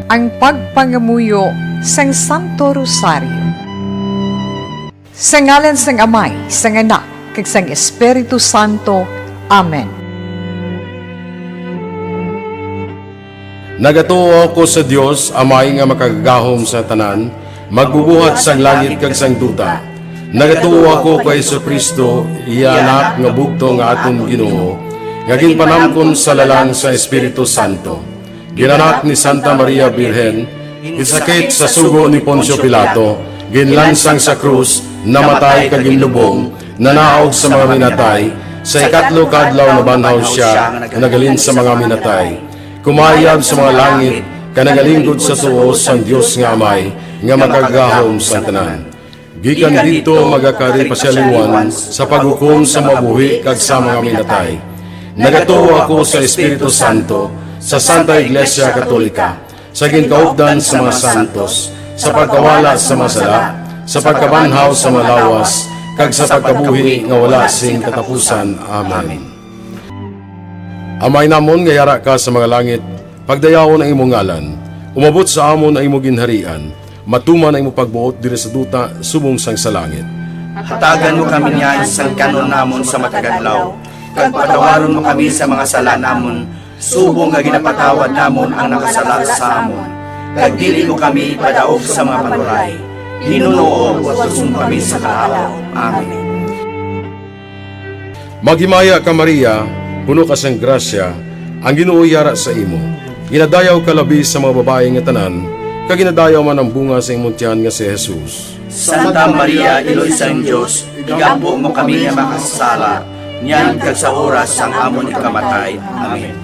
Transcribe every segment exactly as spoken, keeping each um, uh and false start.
Ang pagpangamuyo sang Santo Rosario. Sa ngalan sang Amay, sang Anak, kag sang Espiritu Santo. Amen. Nagatuo ako sa Dios, Amay nga makagagahom sa tanan, magbubuhat sang langit kag sang duta. Nagatuo ako kay Jesu-Cristo, iya Anak nga bugtong nga aton Ginoo, nga ginpanamkon sa lalang sa Espiritu Santo. Ginanak ni Santa Maria Birhen, ginsakit sa sugo ni Poncio Pilato, ginlansang sa krus, namatay kag ginlubong, nanaog sa mga minatay, sa ikatlo ka adlaw nabanhaw sia nga naghalin sa mga minatay. Kumayab sa mga langit, kag nagalinggod sa tuo sang Dios nga Amay, nga makagagahom sang tanan. Gikan didto magakari pa sia liwat sa paghukom sa mga buhi kag sa mga minatay. Nagatuo ako sa Espiritu Santo, sa Santa Iglesia Katolika, sa ginkaupdan sa mga santos, sa pagkawala sa mga sala, sa pagkabanhaw sa mga lawas, kag sa pagkabuhi nga wala sing katapusan. Amen. Amay namon nga yara ka sa mga langit, pagdayawon ang imo ngalan. Umabot sa amon ang imo ginharian. Matuman ang imo pagbuot diri sa duta subong sang sa langit. Hatagan mo kami niyan sang kan-on namon sa matag adlaw, kag patawaron mo kami sa mga sala namon, subong nga ginapatawad namon ang nakasala sa amon. Kag dili mo kami ipadaog sa mga panuray. Ginoo, utuson mo kami sa kalapaw. Amen. Maghimaya ka, Maria, puno ka sang grasya, ang Ginoo yara sa imo. Ginadayaw ka labi sa mga babayi nga tanan, kag ginadayaw man ang bunga sa imong tiyan nga si Jesus. Santa Maria, Iloy sang Dios, igampo mo kami nga makasasala, niyan kag sa oras sang amon ikamatay. Amen.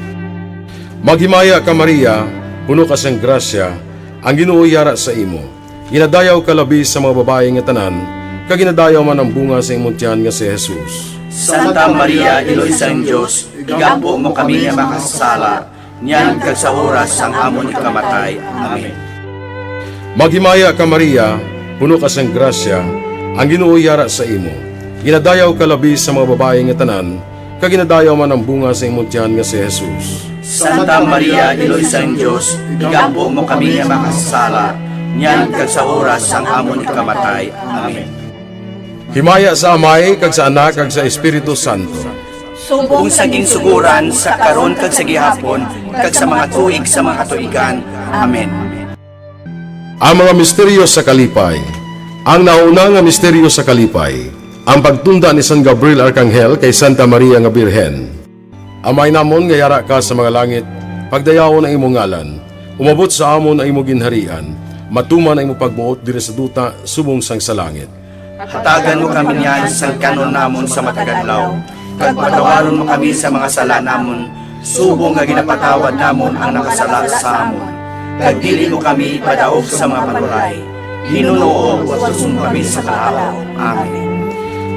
Maghimaya ka, Maria, puno ka sang grasya, ang Ginoo yara sa imo. Ginadayaw ka labi sa mga babayi nga tanan, kag ginadayaw man ang bunga sa imong tiyan nga si Jesus. Santa Maria, Iloy sang Dios, igampo mo kami nga makasasala, niyan kag sa oras sang amon ikamatay. Amen. Maghimaya ka, Maria, puno ka sang grasya, ang Ginoo yara sa imo. Ginadayaw ka labi sa mga babayi nga tanan, kag ginadayaw man ang bunga sa imong tiyan nga si Jesus. Santa Maria, Iloy sang Dios, igampo mo kami nga makasasala, niyan kag sa oras sang amon ikamatay. Amen. Himaya sa Amay, kag sa Anak, kag sa Espiritu Santo. Subong sa ginsugoran, sa karon, kag sa gihapon, kag sa mga tuig sa mga katuigan. Amen. Ang mga misteryo sa kalipay. Ang nauna nga misteryo sa kalipay, ang pagtunda ni San Gabriel Arkanghel kay Santa Maria nga Birhen. Amay namon nga yara ka sa mga langit, pagdayawon ang imong ngalan. Umabot sa amon ang imong ginharian. Matuman ang imong pagbuot diri sa duta subong sang sa langit. Hatagan mo kami niyan sang kan-on namon sa matag adlaw, kag patawaron mo kami sa mga sala namon, subong nga ginapatawad namon ang nakasala sa amon. Kag dili mo kami ipadaog sa mga panuray. Ginoo, utuson mo kami sa kalapaw. Amen.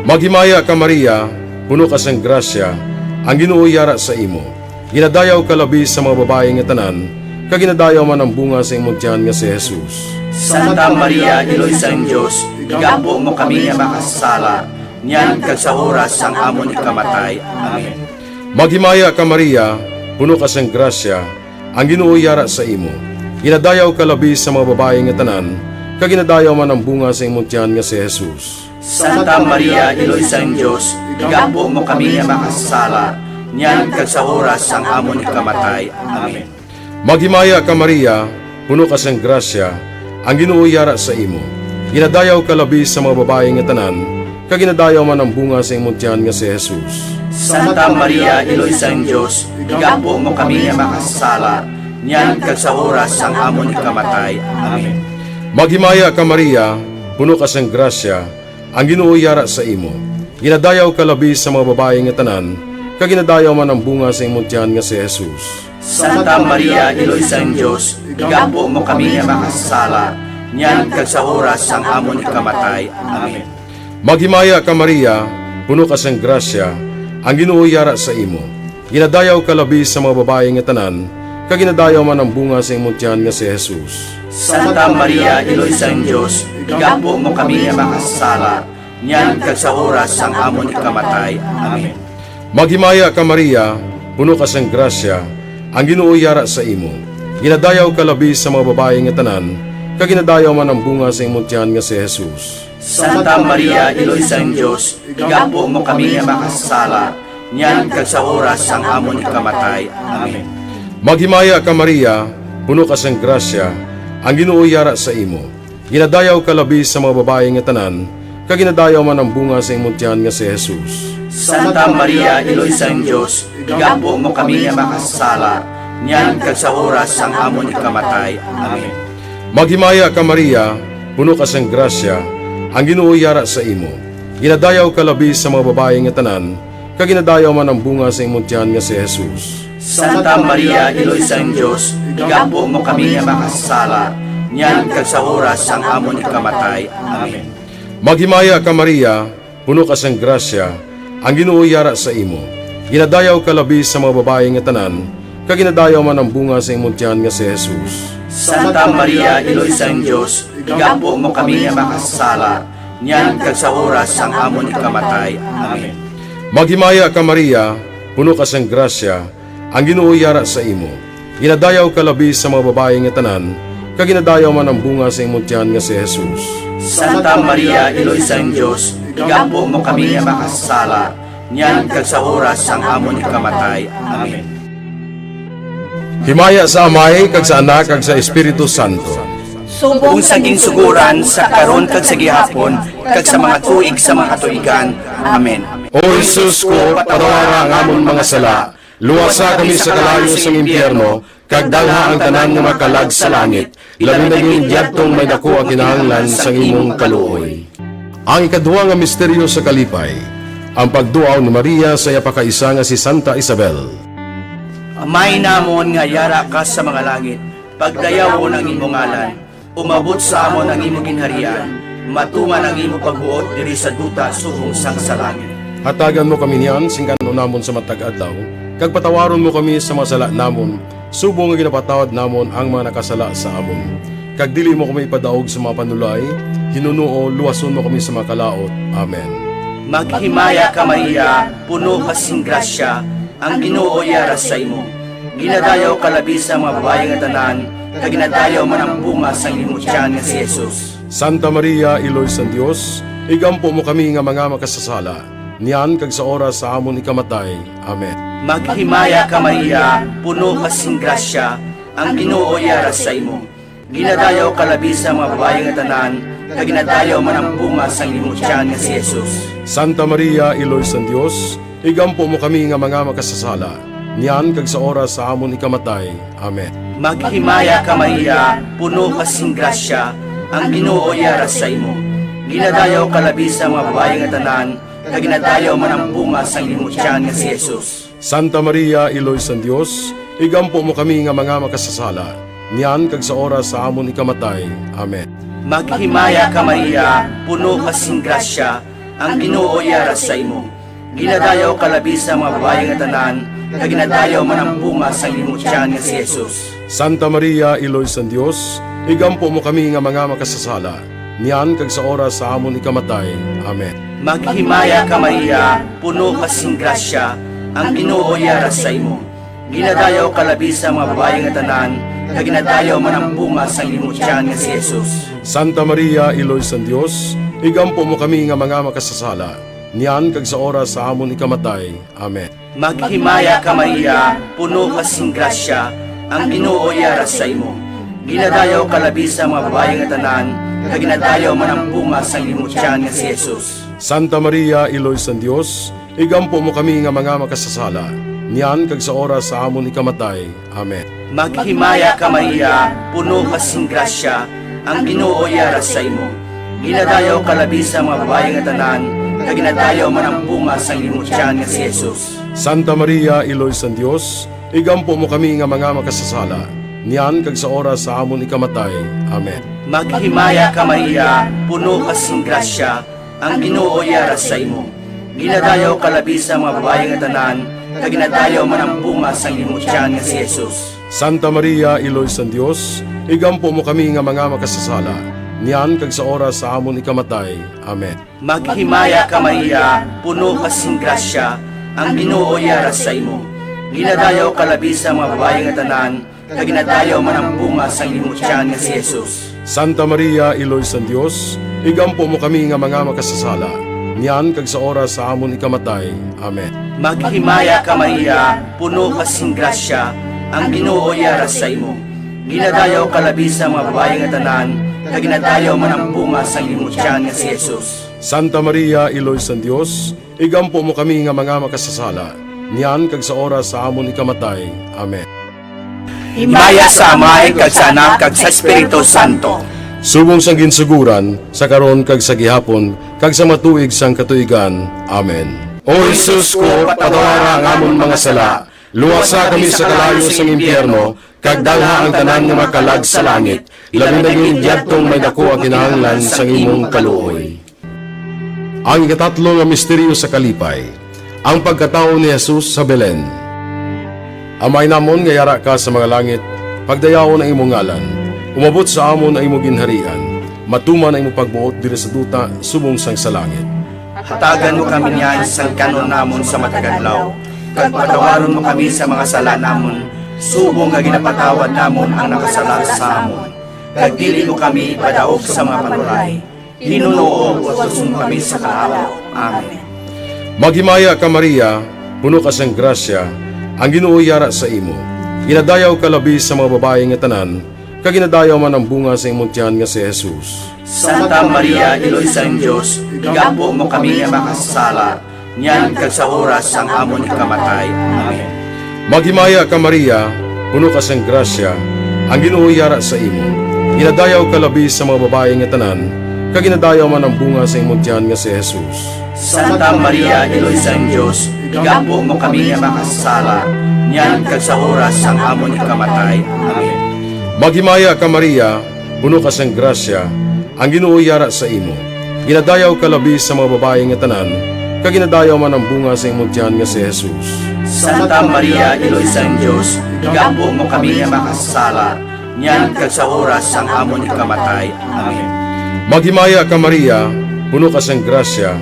Maghimaya ka, Maria, puno ka sang grasya, ang Ginoo yara sa imo. Ginadayaw ka labi sa mga babayi nga tanan, kag ginadayaw man ang bunga sa imong tiyan nga si Jesus. Santa Maria, Iloy sang Dios, igampo mo kami nga makasasala, niyan kag sa oras sang amon ikamatay. Amen. Maghimaya ka, Maria, puno ka sang grasya, ang Ginoo yara sa imo. Ginadayaw ka labi sa mga babayi nga tanan, kag ginadayaw man ang bunga sa imong tiyan nga si Jesus. Santa Maria, Iloy sang Dios, igampo mo kami nga makasasala, niyan kag sa oras sang amon ikamatay. Amen. Maghimaya ka, Maria, puno ka sang grasya, ang Ginoo yara sa imo. Ginadayaw ka labi sa mga babayi nga tanan, kag ginadayaw man ang bunga sa imong tiyan nga si Jesus. Santa Maria, Iloy sang Dios, igampo mo kami nga makasasala, niyan kag sa oras sang amon ikamatay. Amen. Maghimaya ka, Maria, puno ka sang grasya, ang Ginoo yara sa imo. Ginadayaw ka labi sa mga babayi nga tanan, kag ginadayaw man ang bunga sa imong tiyan nga si Jesus. Santa Maria, Iloy sang Dios, igampo mo kami nga makasasala, niyan kag sa oras sang amon ikamatay. Amen. Maghimaya ka, Maria, puno ka sang grasya, ang Ginoo yara sa imo. Ginadayaw ka labi sa mga babayi nga tanan, kag ginadayaw man ang bunga sa imong tiyan nga si Jesus. Santa Maria, Iloy sang Dios, igampo mo kami nga makasasala, niyan kag sa oras sang amon ikamatay. Amen. Maghimaya ka, Maria, puno ka sang grasya, ang Ginoo yara sa imo. Ginadayaw ka labi sa mga babayi nga tanan, kag ginadayaw man ang bunga sa imong tiyan nga si Jesus. Santa Maria, Iloy sang Dios, igampo mo kami nga makasasala, niyan kag sa oras sang amon ikamatay. Amen. Maghimaya ka, Maria, puno ka sang grasya, ang Ginoo yara sa imo. Ginadayaw ka labi sa mga babayi nga tanan, kag ginadayaw man ang bunga sa imong tiyan nga si Jesus. Santa Maria, Iloy sang Dios, igampo mo kami nga makasasala, niyan kag sa oras sang amon ikamatay. Amen. Maghimaya ka, Maria, puno ka sang grasya, ang Ginoo yara sa imo. Ginadayaw ka labi sa mga babayi nga tanan, kag ginadayaw man ang bunga sa imong tiyan nga si Jesus. Santa Maria, Iloy sang Dios, igampo mo kami nga makasasala, niyan kag sa oras sang amon ikamatay. Amen. Maghimaya ka, Maria, puno ka sang grasya, ang Ginoo yara sa imo. Ginadayaw ka labi sa mga babayi nga tanan, kag ginadayaw man ang bunga sa imong tiyan nga si Jesus. Santa Maria, Iloy sang Dios, igampo mo kami nga makasasala, niyan kag sa oras sang amon ikamatay. Amen. Maghimaya ka, Maria, puno ka sang grasya, ang Ginoo yara sa imo. Ginadayaw ka labi sa mga babayi nga tanan, kag ginadayaw man ang bunga sa imong tiyan nga si Jesus. Santa Maria, Iloy sang Dios, igampo mo kami nga makasasala, niyan kag sa oras sang amon ikamatay. Amen. Himaya sa Amay, kag sa Anak, kag sa Espiritu Santo. Subong sa ginsugoran, sa karon, kag sa gihapon, kag sa mga tuig sa mga katuigan. Amen. O Jesus ko, patawara ang amon mga sala, luwasa kami sa kalayo sang impyerno, kag dalha ang tanan nga makalag sa langit, labi na gid yadtong may daku ang kinahanglan sang imong kaluoy. Ang ikaduha nga misteryo sa kalipay, ang pagduaw ni Maria sa iya pakaisa nga si Santa Isabel. Amay namon nga yara ka sa mga langit, pagdayawon ang imo ngalan, umabot sa amon ang imo ginharian, matuman ang imo pagbuot diri sa duta subong sang sa langit. Hatagan mo kami niyan sing kan-on namon sa matag adlaw, kag patawaron mo kami sa mga sala namon, subong nga ginapatawad namon ang mga nakasala sa amon. Kag dili mo kami ipadaog sa mga panulay, hinunoo luwason mo kami sa mga kalaut. Amen. Maghimaya ka, Maria, puno ka sing grasya, ang Ginoo yara sa imo. Ginadayaw ka labi sa mga babayi nga tanan, kag ginadayaw man ang bunga sang imo tiyan nga si Jesus. Santa Maria, Iloy sang Dios, igampo mo kami nga mga makasasala, niyan kag sa oras sa amon ikamatay. Amen. Maghimaya ka, Maria, puno ka sing grasya, ang Ginoo yara sa imo. Ginadayaw ka labi sa mga babayi nga tanan, kag ginadayaw man ang bunga sang imo tiyan nga si Jesus. Santa Maria, Iloy sang Dios, igampo mo kami nga mga makasasala, niyan kag sa oras sa amon ikamatay. Amen. Maghimaya ka, Maria, puno ka sing grasya, ang Ginoo yara sa imo. Ginadayaw ka labi sa mga babayi nga tanan, kag ginadayaw man ang bunga sang imo tiyan nga si Jesus. Santa Maria, Iloy sang Dios, igampo mo kami nga mga makasasala, niyan kag sa oras sa amon ikamatay. Amen. Maghimaya ka, Maria, puno ka sing grasya, ang Ginoo yara sa imo. Ginadayaw ka labi sa mga babayi nga tanan, kag ginadayaw man ang bunga sang imo tiyan nga si Jesus. Santa Maria, Iloy sang Dios, igampo mo kami nga mga makasasala, niyan kag sa oras sa amon ikamatay. Amen. Maghimaya ka, Maria, puno ka sing grasya, ang Ginoo yara sa imo. Ginadayaw ka labi sa mga babayi nga tanan, kag ginadayaw man ang bunga sang imo tiyan nga si Jesus. Santa Maria, Iloy sang Dios, igampo mo kami nga mga makasasala, niyan kag sa oras sa amon ikamatay. Amen. Maghimaya ka, Maria, puno ka sing grasya, ang Ginoo yara sa imo. Ginadayaw ka labi sa mga babayi nga tanan, kag ginadayaw man ang bunga sang imo tiyan nga si Jesus. Santa Maria, Iloy sang Dios, igampo mo kami nga mga makasasala, niyan kag sa oras sa amon ikamatay. Amen. Maghimaya ka, Maria, puno ka sing grasya, ang Ginoo yara sa imo. Ginadayaw ka labi sa mga babayi nga tanan, kag ginadayaw man ang bunga sang imo tiyan nga si Jesus. Santa Maria, Iloy sang Dios, igampo mo kami nga mga makasasala, niyan kag sa oras sa amon ikamatay. Amen. Maghimaya ka, Maria, puno ka sing grasya, ang Ginoo yara sa imo. Ginadayaw ka labi sa mga babayi nga tanan, kag ginadayaw man ang bunga sang imo tiyan nga si Jesus. Santa Maria, Iloy sang Dios, igampo mo kami nga mga makasasala, niyan kag sa oras sa amon ikamatay. Amen. Maghimaya ka, Maria, puno ka sing grasya, ang Ginoo yara sa imo. Ginadayaw ka labi sa mga babayi nga tanan, kag ginadayaw man ang bunga sang imong tiyan nga si Jesus. Santa Maria, Iloy sang Dios, igampo mo kami nga mga makasasala, niyan kag sa oras sa amon ikamatay. Amen. Maghimaya ka, Maria, puno ka sing grasya, ang Ginoo yara sa imo. Ginadayaw ka labi sa mga babayi nga tanan, kag ginadayaw man ang bunga sang imong tiyan nga si Jesus. Santa Maria, Iloy sang Dios, igampo mo kami nga mga makasasala, niyan kag sa oras sa amon ikamatay. Amen. Himaya sa Amay, kag sa Anak, kag sa Espiritu Santo. Subong sang ginsugoran, sa karon, kag sa gihapon, kag sa matuig sang katuigan. Amen. O Jesus ko, patawara ang amon mga sala, luwasa kami sa kalayo sang impyerno, kag dalha ang tanan nga makalag sa langit, labi na gid yadtong may daku ang kinahanglan sang imong kaluoy. Ang ikatatlo nga misteryo sa kalipay, ang pagkatawo ni Jesus sa Belen. Amay namon nga yara ka sa mga langit, pagdayawon ang imong ngalan, umabot sa amon ang imong ginharian, matuman ang imong pagbuot diri sa duta subong sang sa langit. Hatagan mo kami niyan sang kan-on namon sa matag adlaw, kag patawaron mo kami sa mga sala namon, subong nga ginapatawad namon ang nakasala sa amon. Kag dili mo kami ipadaog sa mga panuray, hinunoo, uwaton mo kami sa kaalam. Amen. Maghimaya ka, Maria, puno ka sang grasya, ang Ginoo yara sa imo. Ginadayaw ka labi sa mga babayi nga tanan, kag ginadayaw man ang bunga sa imong tiyan nga si Jesus. Santa Maria, Iloy sang Dios, igampo mo kami nga makasasala, niyan kag sa oras sang amon ikamatay. Amen. Maghimaya ka, Maria, puno ka sang grasya, ang Ginoo yara sa imo. Ginadayaw ka labi sa mga babayi nga tanan, kag ginadayaw man ang bunga sa imong tiyan nga si Jesus. Santa Maria, Iloy sang Dios, igampo mo kami nga makasasala, niyan kag sa oras sang amon ikamatay. Amen. Maghimaya ka, Maria, puno ka sang grasya, ang Ginoo yara sa imo. Ginadayaw ka labi sa mga babayi nga tanan, kag ginadayaw man ang bunga sa imong tiyan nga si Jesus. Santa Maria, Iloy sang Dios, igampo mo kami nga makasasala, niyan kag sa oras sang amon ikamatay. Amen. Maghimaya ka, Maria, puno ka sang grasya,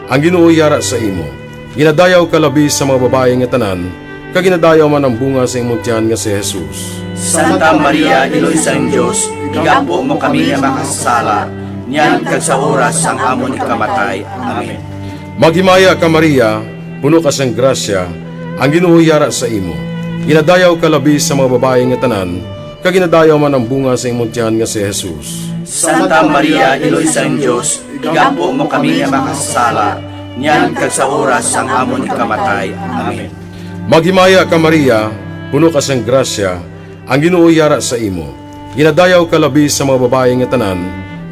ang Ginoo yara sa imo. Ginadayaw ka labi sa mga babayi nga tanan, kag ginadayaw man ang bunga sa imong tiyan nga si Jesus. Santa Maria, Iloy sang Dios, igampo mo kami nga makasasala, niyan kag sa oras sang amon ikamatay. Amen. Maghimaya ka, Maria, puno ka sang grasya, ang Ginoo yara sa imo. Ginadayaw ka labi sa mga babayi nga tanan, kag ginadayaw man ang bunga sa imong tiyan nga si Jesus. Santa Maria, Iloy sang Dios, igampo mo kami nga makasasala, niyan kag sa oras sang amon ikamatay. Amen. Maghimaya ka, Maria, puno ka sang grasya, ang Ginoo yara sa imo. Ginadayaw ka labi sa mga babayi nga tanan,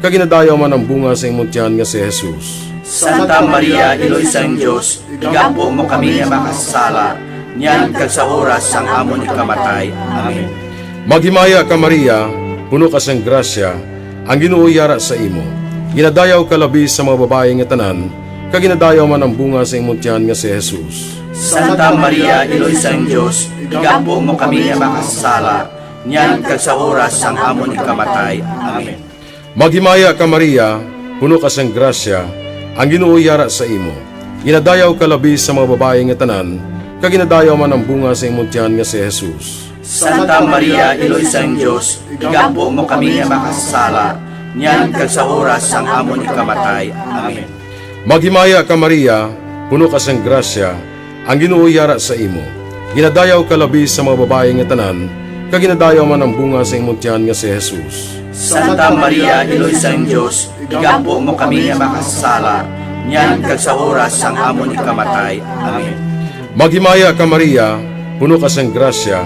kag ginadayaw man ang bunga sa imong tiyan nga si Jesus. Santa Maria, Iloy sang Dios, igampo mo kami nga makasasala, niyan kag sa oras sang amon ikamatay. Amen. Maghimaya ka, Maria, puno ka sang grasya, ang Ginoo yara sa imo. Ginadayaw ka labi sa mga babayi nga tanan, kag ginadayaw man ang bunga sa imong tiyan nga si Jesus. Santa Maria, Iloy sang Dios, igampo mo kami nga makasasala, niyan kag sa oras sang amon ikamatay. Amen. Maghimaya ka, Maria, puno ka sang grasya, ang Ginoo yara sa imo. Ginadayaw ka labi sa mga babayi nga tanan, kag ginadayaw man ang bunga sa imong tiyan nga si Jesus. Santa Maria, Iloy sang Dios, igampo mo kami nga makasasala, niyan kag sa oras sang amon ikamatay. Amen. Maghimaya ka, Maria, puno ka sang grasya, ang Ginoo yara sa imo. Ginadayaw ka labi sa mga babayi nga tanan, kag ginadayaw man ang bunga sa imong tiyan nga si Jesus. Santa Maria, Iloy sang Dios, igampo mo kami nga makasasala, niyan kag sa oras sang amon ikamatay. Amen. Maghimaya ka, Maria, puno ka sang grasya,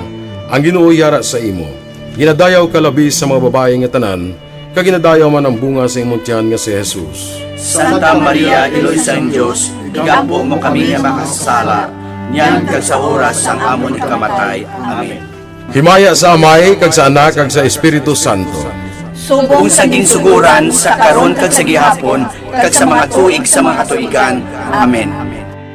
ang Ginoo yara sa imo. Ginadayaw ka labi sa mga babayi nga tanan, kag ginadayaw man ang bunga sa imong tiyan nga si Jesus. Santa Maria, Iloy sang Dios, igampo mo kami nga makasasala, niyan kag sa oras sang amon ikamatay. Amen. Himaya sa Amay, kag sa Anak, kag sa Espiritu Santo. Subong sa ginsugoran, sa karon, kag sa gihapon, kag sa mga tuig sa mga katuigan. Amen.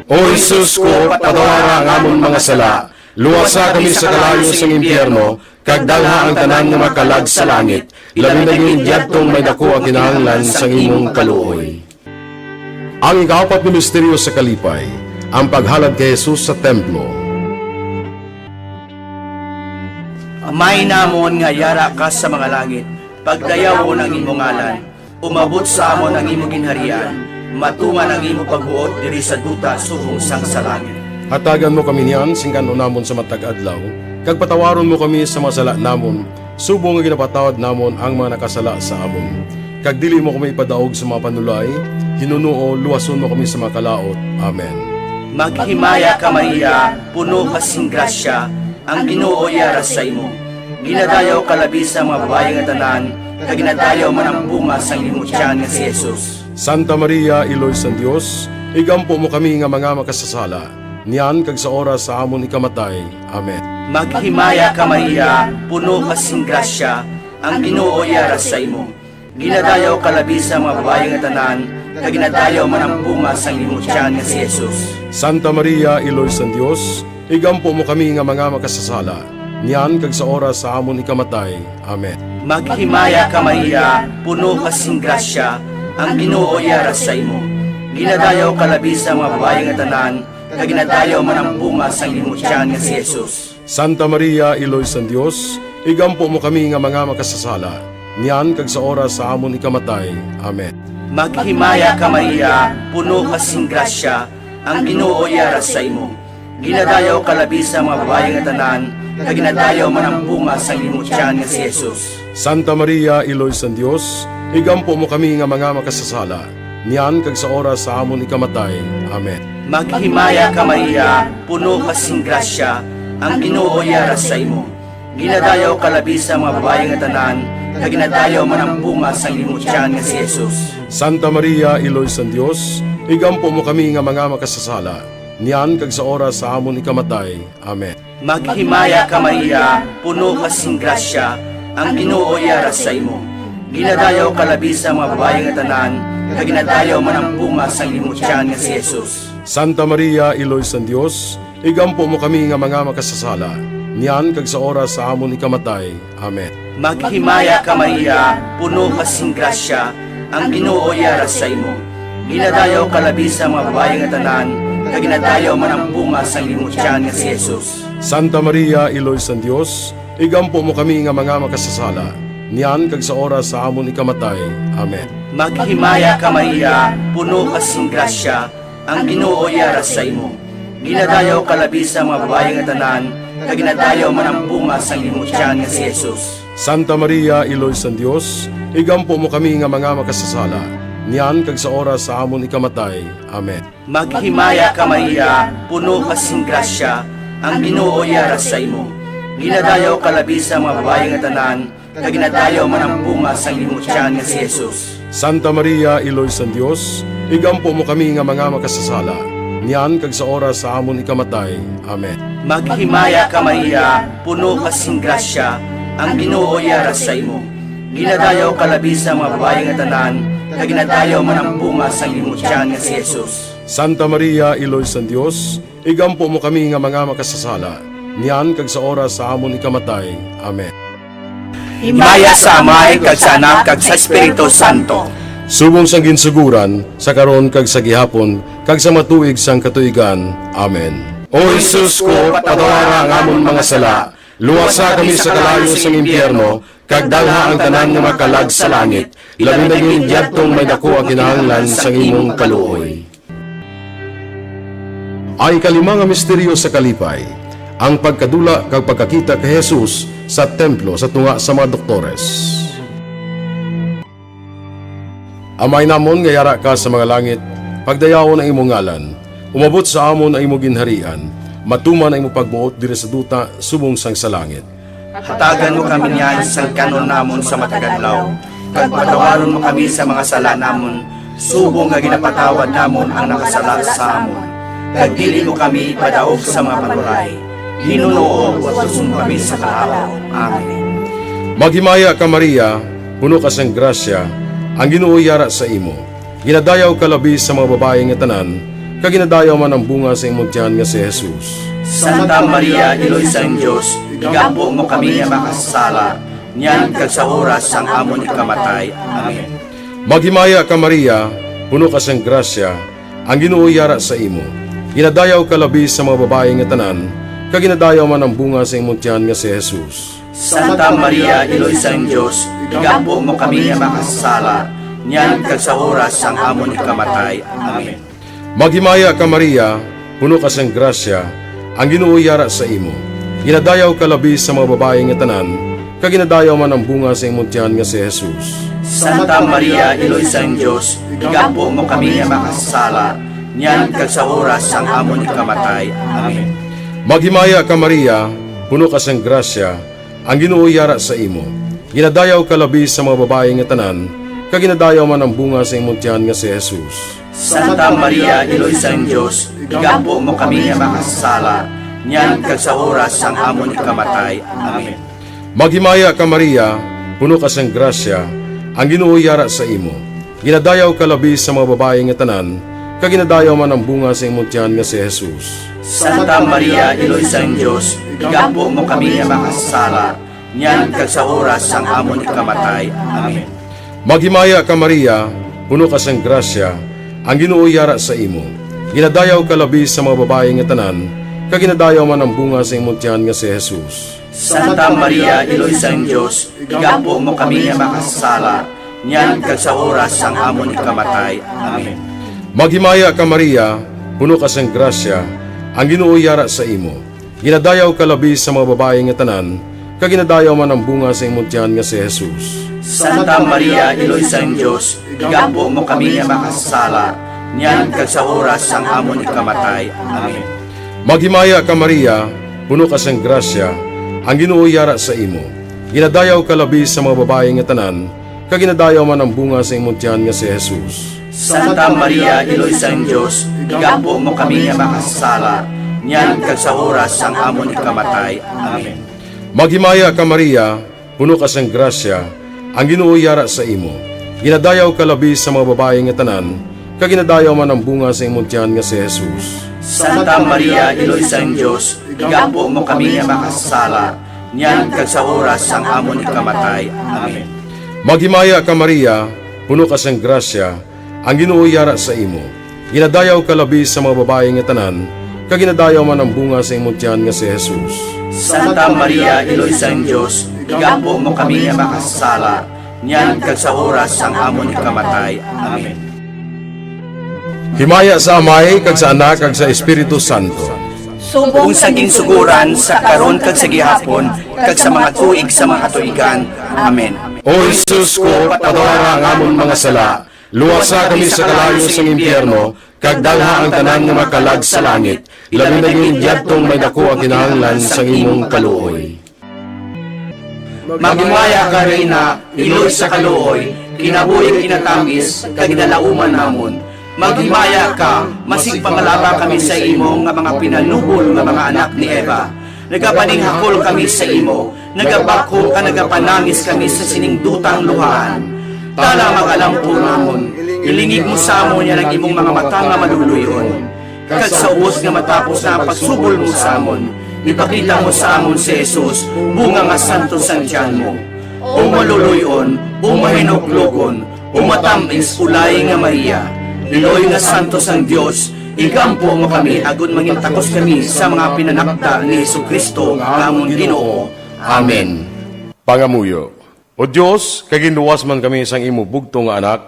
O Jesus ko, patawara ang amon mga sala, luwasa kami sa kalayo sang impyerno, kag dalha ang tanan nga makalag sa langit, labi na gid yadtong may daku ang kinahanglan sang imong kaluoy. Ang ikaapat nga misteryo sa kalipay, ang paghalad kay Jesus sa templo. Amay namon nga yara ka sa mga langit, pagdayawon ang imo ngalan. Umabot sa amon ang imo ginharian. Matuman ang imo pagbuot diri sa duta subong sang sa langit. Hatagan mo kami niyan sing kan-on namon sa matag adlaw, kag patawaron mo kami sa mga sala namon, subong nga ginapatawad namon ang mga nakasala sa amon. Kag dili mo kami ipadaog sa mga panulay, hinunoo, luwason mo kami sa mga kalaut. Amen. Maghimaya ka, Maria, puno ka sing grasya, ang Ginoo yara sa imo. Ginadayaw ka labi sa mga babayi nga tanan, kag ginadayaw man ang bunga sang imo tiyan nga si Jesus. Santa Maria, Iloy sang Dios, igampo mo kami nga mga makasasala, niyan kag sa oras sa amon ikamatay. Amen. Maghimaya ka, Maria, puno ka sing grasya, ang Ginoo yara sa imo. Ginadayaw ka labi sa mga babayi nga tanan, kag ginadayaw man ang bunga sang imo tiyan nga si Jesus. Santa Maria, Iloy sang Dios, igampo mo kami nga mga makasasala, niyan kag sa oras sa amon ikamatay. Amen. Maghimaya ka, Maria, puno ka sing grasya, ang Ginoo yara sa imo. Ginadayaw ka labi sa mga babayi nga tanan, kag ginadayaw man ang bunga sang imo tiyan nga si Jesus. Santa Maria, Iloy sang Dios, igampo mo kami nga mga makasasala, niyan kag sa oras sa amon ikamatay. Amen. Maghimaya ka, Maria, puno ka sing grasya, ang Ginoo yara sa imo. Ginadayaw ka labi sa mga babayi nga tanan, kag ginadayaw man ang bunga sang imo tiyan nga si Jesus. Santa Maria, Iloy sang Dios, igampo mo kami nga mga makasasala, niyan kag sa oras sa amon ikamatay. Amen. Maghimaya ka, Maria, puno ka sing grasya, ang Ginoo yara sa imo. Ginadayaw ka labi sa mga babayi nga tanan, kag ginadayaw man ang bunga sang imo tiyan nga si Jesus. Santa Maria, Iloy sang Dios, igampo mo kami nga mga makasasala, niyan kag sa oras sa amon ikamatay. Amen. Maghimaya ka, Maria, puno ka sing grasya, ang Ginoo yara sa imo. Ginadayaw ka labi sa mga babayi nga tanan, kag ginadayaw man ang bunga sang imo tiyan nga si Jesus. Santa Maria, Iloy sang Dios, igampo mo kami nga mga makasasala, niyan kag sa oras sa amon ikamatay. Amen. Maghimaya ka, Maria, puno ka sing grasya, ang Ginoo yara sa imo. Ginadayaw ka labi sa mga babayi nga tanan, kag ginadayaw man ang bunga sang imo tiyan nga si Jesus. Santa Maria, Iloy sang Dios, igampo mo kami nga mga makasasala, niyan kag sa oras sa amon ikamatay. Amen. Maghimaya ka, Maria, puno ka sing grasya, ang Ginoo yara sa imo. Ginadayaw ka labi sa mga babayi nga tanan, kag ginadayaw man ang bunga sang imo tiyan nga si Jesus. Santa Maria, Iloy sang Dios, igampo mo kami nga mga makasasala, niyan kag sa oras sa amon ikamatay. Amen. Maghimaya ka, Maria, puno ka sing grasya, ang Ginoo yara sa imo. Ginadayaw ka labi sa mga babayi nga tanan, kag ginadayaw man ang bunga sang imo tiyan nga si Jesus. Santa Maria, Iloy sang Dios, igampo mo kami nga mga makasasala, niyan kag sa oras sa amon ikamatay. Amen. Maghimaya ka, Maria, puno ka sing grasya, ang Ginoo yara sa imo. Ginadayaw ka labi sa mga babayi nga tanan, kag ginadayaw man ang bunga sang imo tiyan nga si Jesus. Santa Maria, Iloy sang Dios, igampo mo kami nga mga makasasala, niyan kag sa oras sa amon ikamatay. Amen. Himaya sa Amay, kag sa Anak, kag sa Espiritu Santo. Subong sang ginsugoran, sa karon, kag sa gihapon, kag sa mga tuig sang katuigan. Amen. O Jesus ko, patawara ang amon mga sala, luwasa kami sa kalayo sang impyerno, kag dalha ang tanan nga mga kalag sa langit, labi na gid yadtong may daku ang kinahanglan sang imong kaluoy. Ang ikalima nga misteryo sa kalipay, ang pagkadula kag pagkakita kay Jesus sa templo sa tunga sa mga doktores. Amay namon nga yara ka sa mga langit, pagdayawon ang imong ngalan. Umabot sa amon ang imo ginharian. Matuman ang imo pagbuot diri sa duta subong sang sa langit. Hatagan mo kami niyan sang kan-on namon sa matag adlaw, kag patawaron mo kami sa mga sala namon, subong nga ginapatawad namon ang nakasala sa amon. Kag dili mo kami ipadaog sa mga panulay. Hinunoo, luwason mo kami sa kalaut. Amen. Maghimaya ka, Maria, puno ka sang grasya, ang Ginoo yara sa imo. Ginadayaw ka labi sa mga babayi nga tanan, kag ginadayaw man ang bunga sa imong tiyan nga si Jesus. Santa Maria, Iloy sang Dios, igampo mo kami nga makasasala, niyan kag sa oras sang amon ikamatay. Amen. Maghimaya ka, Maria, puno ka sang grasya, ang Ginoo yara sa imo. Ginadayaw ka labi sa mga babayi nga tanan, kag ginadayaw man ang bunga sa imong tiyan nga si Jesus. Santa Maria, Iloy sang Dios, igampo mo kami nga makasasala, niyan kag sa oras sang amon ikamatay. Amen. Maghimaya ka, Maria, puno ka sang grasya, ang Ginoo yara sa imo. Ginadayaw ka labi sa mga babayi nga tanan, kag ginadayaw man ang bunga sa imong tiyan nga si Jesus. Santa Maria, Iloy sang Dios, igampo mo kami nga makasasala, niyan kag sa oras sang amon ikamatay. Amen. Maghimaya ka, Maria, puno ka sang grasya, ang Ginoo yara sa imo. Ginadayaw ka labi sa mga babayi nga tanan, kag ginadayaw man ang bunga sa imong tiyan nga si Jesus. Santa Maria, Iloy sang Dios, igampo mo kami nga makasasala, niyan kag sa oras sang amon ikamatay. Amen. Maghimaya ka, Maria, puno ka sang grasya, ang Ginoo yara sa imo. Ginadayaw ka labi sa mga babayi nga tanan, kag ginadayaw man ang bunga sa imong tiyan nga si Jesus. Santa Maria, Iloy sang Dios, igampo mo kami nga makasasala, niyan kag sa oras sang amon ikamatay. Amen. Maghimaya ka, Maria, puno ka sang grasya, ang Ginoo yara sa imo. Ginadayaw ka labi sa mga babayi nga tanan, kag ginadayaw man ang bunga sa imong tiyan nga si Jesus. Santa Maria, Iloy sang Dios, igampo mo kami nga makasasala, niyan kag sa oras sang amon ikamatay. Amen. Maghimaya ka, Maria, puno ka sang grasya, ang Ginoo yara sa imo. Ginadayaw ka labi sa mga babayi nga tanan, kag ginadayaw man ang bunga sa imong tiyan nga si Jesus. Santa Maria, Iloy sang Dios, igampo mo kami nga makasasala, niyan kag sa oras sang amon ikamatay. Amen. Maghimaya ka, Maria, puno ka sang grasya, ang Ginoo yara sa imo. Ginadayaw ka labi sa mga babayi nga tanan, kag ginadayaw man ang bunga sa imong tiyan nga si Jesus. Santa Maria, Iloy sang Dios, igampo mo kami nga makasasala, niyan kag sa oras sang amon ikamatay. Amen. Maghimaya ka, Maria, puno ka sang grasya, ang Ginoo yara sa imo. Ginadayaw ka labi sa mga babayi nga tanan, kag ginadayaw man ang bunga sa imong tiyan nga si Jesus. Santa Maria, Iloy sang Dios, igampo mo kami nga makasasala, niyan kag sa oras sang amon ikamatay. Amen. Maghimaya ka, Maria, puno ka sang grasya, ang Ginoo yara sa imo. Ginadayaw ka labi sa mga babayi nga tanan, kag ginadayaw man ang bunga sa imong tiyan nga si Jesus. Santa Maria, Iloy sang Dios, igampo mo kami nga makasasala, niyan kag sa oras sang amon ikamatay. Amen. Himaya sa Amay, kag sa Anak, kag sa Espiritu Santo. Subong sa ginsugoran, sa karon, kag sa gihapon, kag sa mga tuig sa mga katuigan. Amen. O Jesus ko, patawara ang amon mga sala, luwasa kami sa kalayo sang impyerno, kag dalha ang tanan nga makalag sa langit, labi na gid yadtong may daku ang kinahanglan sang imong kaluoy. Maghimaya ka, Reyna, iloy sa kaluoy, kinabuhi kinatamis, kag ginalauman namon. Maghimaya ka, masigpangalaba kami sa imo nga mga pinanubol nga mga anak ni Eva. Nagapaninghakol kami sa imo, nagabakho kag nagapanangis kami sa sining dutang luhaan. Tala, mag-alampo namon, ilingig mo sa amon yan ang imong mga mata nga maluluy-on. Kag sa ubos nga matapos na ang pagsubol mo sa amon, ipakita mo sa amon si Jesus, bunga nga santos sang tiyan mo. O maluluy-on, o mahinuklogon, o matamis, ulay nga Maria, iloy nga santos sang Dios, igampo mo kami agod mangintakos kami sa mga pinanakda ni Jesu-Cristo nga amon Ginoo. Amen. Pangamuyo. O Dios, kay ginluwas man kami sang imo bugtong nga Anak,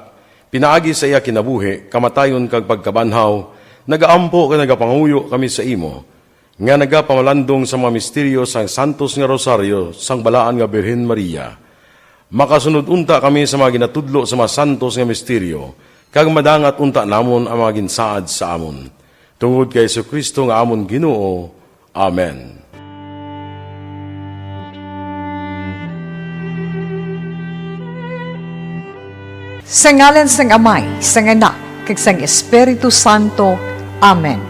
pinaagi sa iya kinabuhi, kamatayon, kag pagkabanhaw, nagaampo kag nagapangamuyo kami sa imo, nga nagapamalandong sa mga misteryo sang santos nga rosaryo sang Balaan nga Birhen Maria. Makasunod unta kami sa mga ginatudlo sa mga santos nga misteryo, kag madangat unta namon ang mga ginsaad sa amon. Tungod kay Jesu-Cristo nga amon Ginoo. Amen. Sa ngalan sang Amay, sang Anak, kag sang Espiritu Santo. Amen.